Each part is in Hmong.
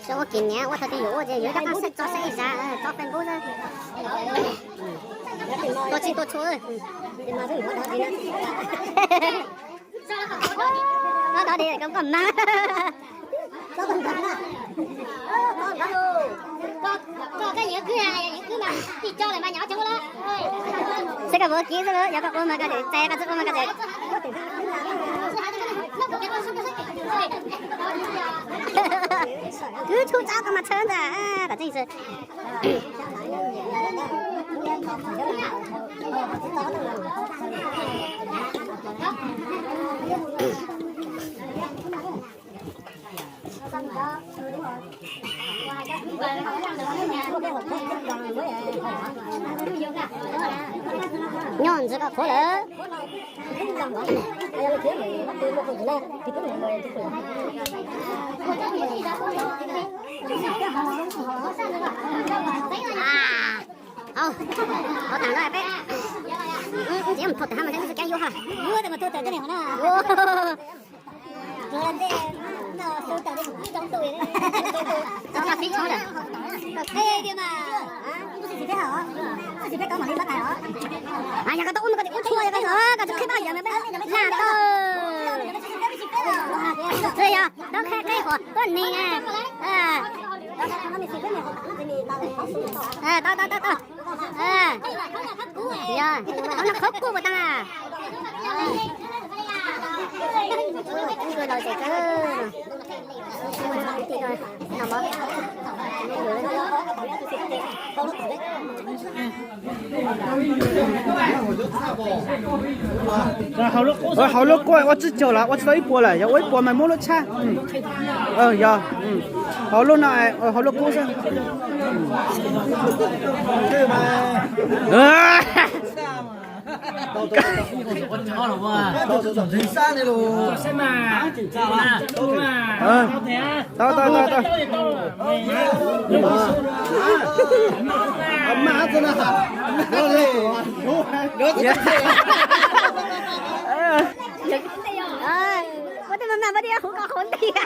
Tso ua kim niam ua thaum twg yuav ua ces yuav coj qab saib tso saib zas tso Facebook xwb. Tua tsis tua tshua. Koj dov di koj koj mag. Saib koj puas kiv xwb lauj, yog koj ua mas koj txais, koj txawj ua mas koj txais. Twb tshub tsab koj mas tshawb ntag, kom tseeb xwb. Nyob ntsis koj qhuav lawm. Hauv, hauv tas no peb, ntxiv mus thau tas hab mas teb tsis keeb yuav ha. Yuav tas mas thau tas teb ne hov na. Yog koj tau ub no koj tsis ub tshua, yog koj tsis qhib pab yog me peb laj tau. Yog tau qhib qhib qhuas tuab neeg. Tau tau tau tau. Yog no qhov kuj puas tau na. Hauv lub kuj ua tsib caug los ua tsis tau ib puas lawm, yog ua ib puas mas muab lub tshab. Yog, hauv lub no, hauv lub kuj xwb. Tau tau tau tau. Muab tej maj maj muab tej huv ko huv ntiag.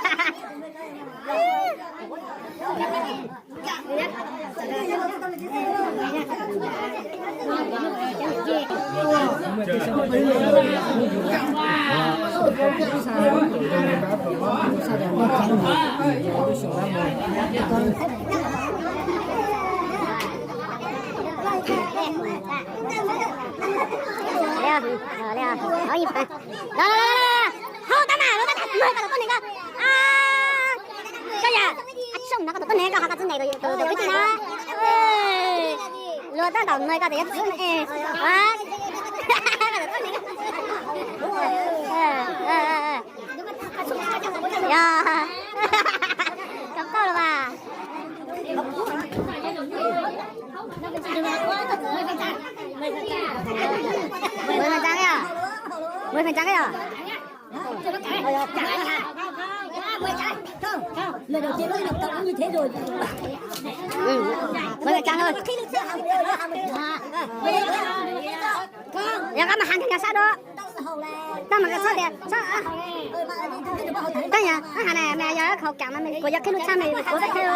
Hauv tab mas, koj yam, koj tus tuab neeg koj ho koj txiv neej tus kwv tij na. Luag tab tom mloog koj tus yuav txiv ne. Yog, koj paub los mas. Mười phần trăm kìa. Mười phần trăm kìa. Mười phần trăm thôi. Yog koj mas hais koj nyuam sab dua. Tau mas koj txhob tias, koj nyuam, koj hais na, mas yog khau kam mas kuv yog qhib lub tshab mas kuv txhob qhib.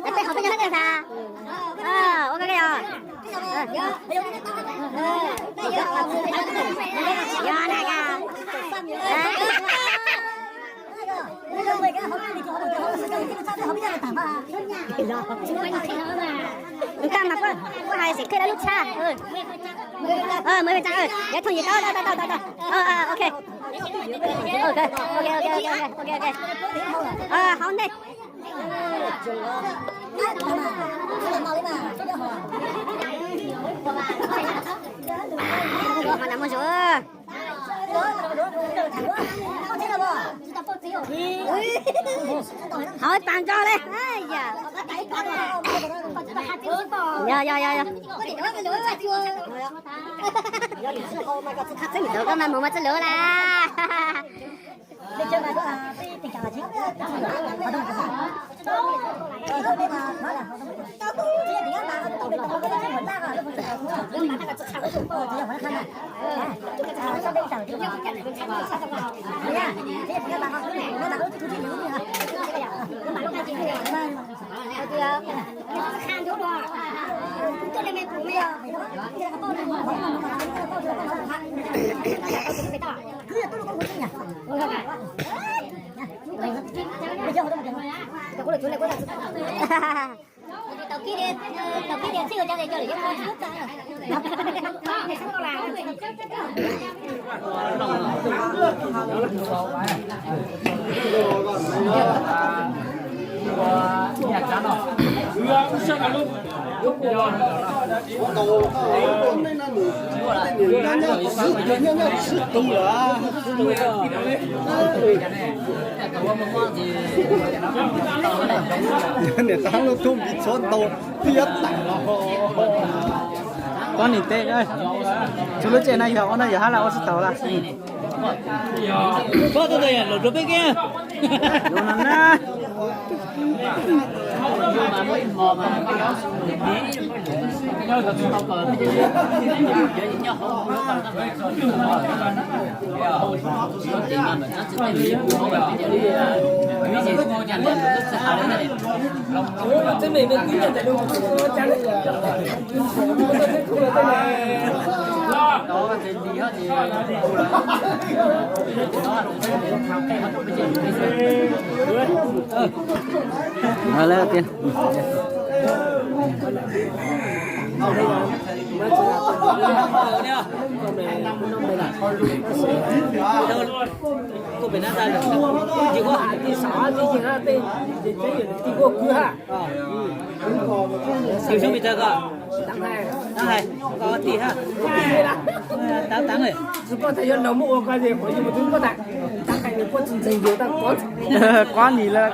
Peb hauv peb yog hab tias xav. Ua koj koj yog. Yog na koj. Ntaj mas puab hais sim qhib lawv lub tshab. Mười phần trăm, yog thooj yim tau tau tau tau tau. Ok. Ok ok ok ok ok. Hauv ntej. Hauv na muaj zoo. Hauv tas nrho li. Yog yog yog yog. Koj mas mus mas txij lawv las. Niam tab lub tub npiv txhuav ntau thiab tag los. Poj niam teb, txhua lub tsev no yog ua no yog hab las ua tsis tau las. Poj tub yog lus rau peb kev. Lus no na. Lawv tias Quab nis lawm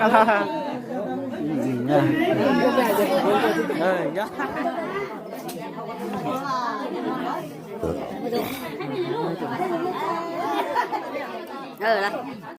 ko.